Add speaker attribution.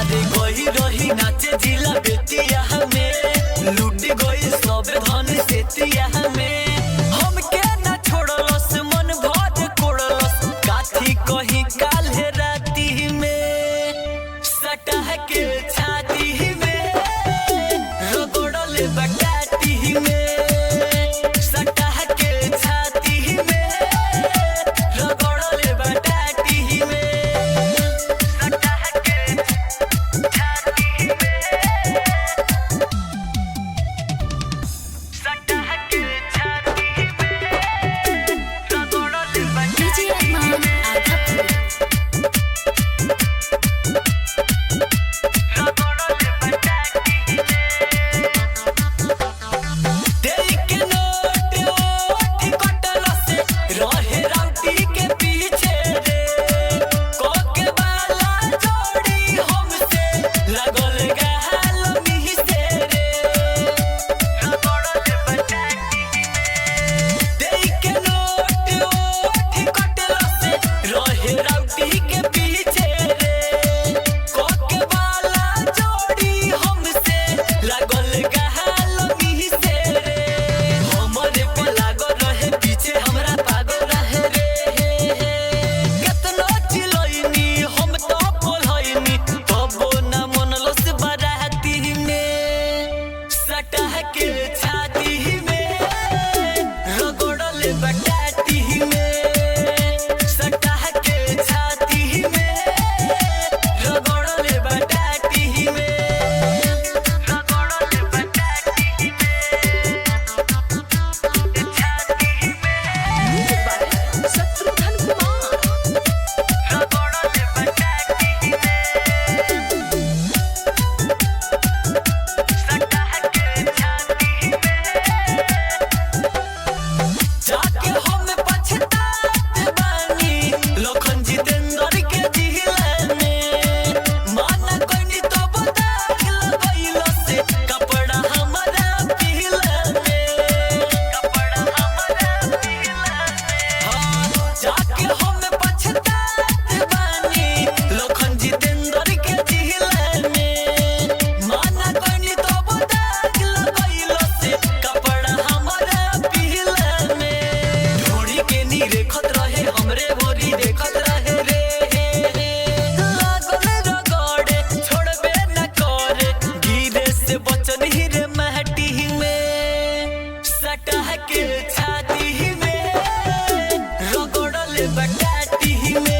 Speaker 1: अरे गई रही नाचे जिला बेतिया में, लूट गई सब धन सेतिया में। हमके ना छोड़लस मन भर कोड़लस, काथी कही काल्हे राती में। सटह के छाती में रगड़ल बटाती में, सटह के छाती में रगड़ल बटाती में, सटह के छाती में, सटह के छाती में रगड़ल
Speaker 2: डीजे
Speaker 1: बटाती
Speaker 2: अरमान
Speaker 1: में।
Speaker 2: आगापुर।
Speaker 1: देई के नोट ओठ कटलस, रहे राउटी के पीछे रे। कोके वाला जोड़ी हमसे लगल गाल मिसे रे। देई के नोट ओठ कटलस, रहे राउटी के पीछे रे। कोके वाला जोड़ी हमसे लागल गाल मिसे रे। हमरे पे लागल रहे पीछे हमरा पागल रहे रे। केतनो चिलैनी हम तो बोलैनी, तबो ना मनलस बराती में। सटह के छाती में रगड़ल बटाती में, सटह के छाती में रगड़ल बटाती में, रगड़ल बटाती में, छाती में
Speaker 3: शत्रुघ्न कुमार।
Speaker 1: रगड़ल बटाती में, सटह के छाती में। जाके हम पछतात बानी लखन जितेंद्र के जिले में। माना कोनी तो दाग लगैल से कपड़ा हमारा पीले में, कपड़ा हमारा पीले में। हाँ, जाके हम पछतात बानी लखन जितेंद्र के जिले में। माना कोनी तो दाग लगैल से कपड़ा हमारा पीले में। ढोरी के नी देखत रहे हमरे बोरी देखत रहे रे। लागल रगड़े छोड़बे न करे, गिरे से बचन ही रे महटी में। सटह के छाती में रगड़ल बटाती में।